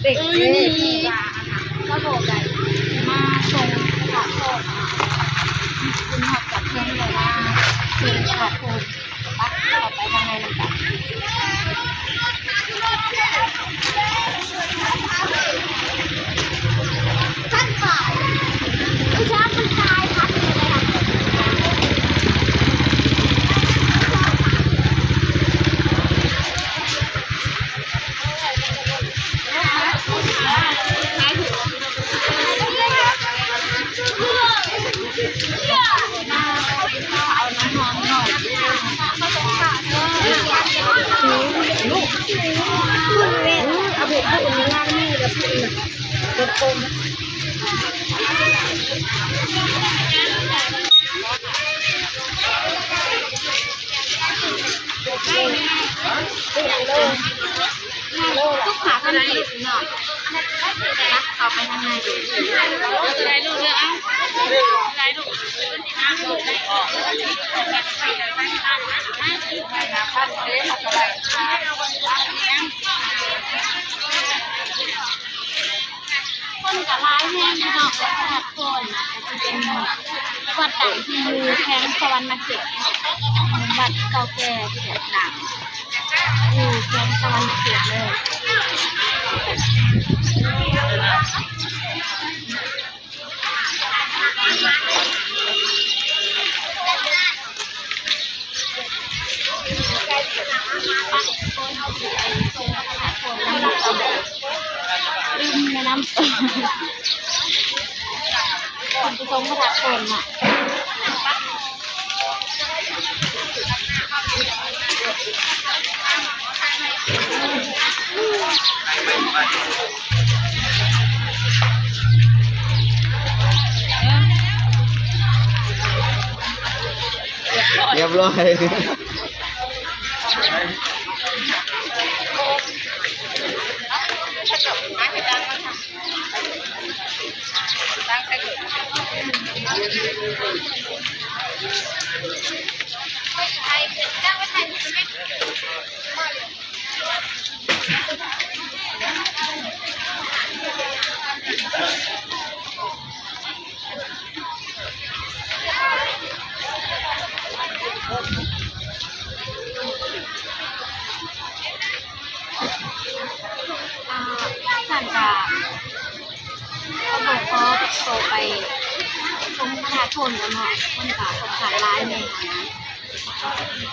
ເດັກເດ້ ວ່າອັນນ່າ ເຈົ້າໂດໄດ້ມາສົ່ງພະທາດໂພນ ຂຶ້ນຮອດຈາກເທິງແລ້ວ ມາສົ່ງພະທາດໂພນ. ໄປ ເຂົ້າໄປທາງໃນນຳກັນ. ທຸກຂາກັນເອງເນາະ ເຂົ້າໄປທາງໃນ. ເອົາຕົວໃດລູກ ເລືອກເອົາ ຕົວໃດລູກ? ຄົນກໍຫຼາຍແຮງເນາະ ວັດພະທາດໂພນນະ ກໍຊິເປັນວັດດັງທີ່ຢູ່ແຂວງສະຫວັນນະເຂດເນາະ ເປັນວັດເກົ່າແກ່ທີ່ແບບດັງ ຢູ່ແຂວງສະຫວັນນະເຂດເລີຍ. ລືມແນະນຳ ກ່ອນໄປສົ່ງພະທາດໂພນນະ. ຮຽບຮ້ອຍ. ອ່າ ຊັ້ນກະ ເຮົາກໍຂໍໂຕໄປສົ່ງພະທາດໂພນກ່ອນເນາະ ມັນກະຂ້ອນຂ້າງຫຼາຍແດ່ຫັ້ນນະ.